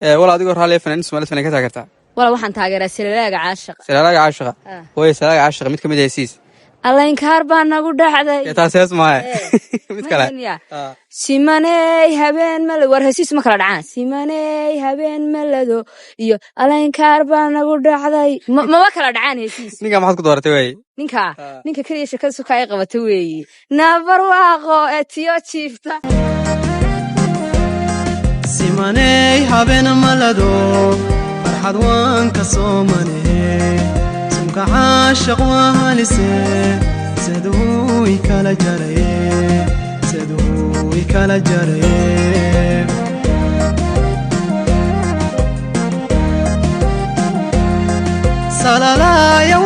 Walaal, adigoo raalliya, fanaaniin Soomaalida fanaan ka taageertaa? Wala, waxaan taageeraa Salalaaga Caashaqa. Salaalaaga Caashaqa. Way, Salaalaaga Caashaqa mid ka mid ah hesiis. Allaynkaar baa nagu dhacday. Ee, taas hees maahe, mid kale. Maya. Simaney habeen malado, war hesiis ma kala dhacaan. Simaney habeen malado iyo alaynkaar baa nagu dhacday. Maba kala dhacaan hesiis. Ninka maxaad ku dooratay waay? Ninka, ninka keliya shakada suka ay qabata weeye, nabarwaaqo ee tiyo jiifta. Simaney habeen malado, farxad waan ka soomane, sunka caashaq waa halise, saduu i kala jaraye, saduu i kala jaraye. Salalaya.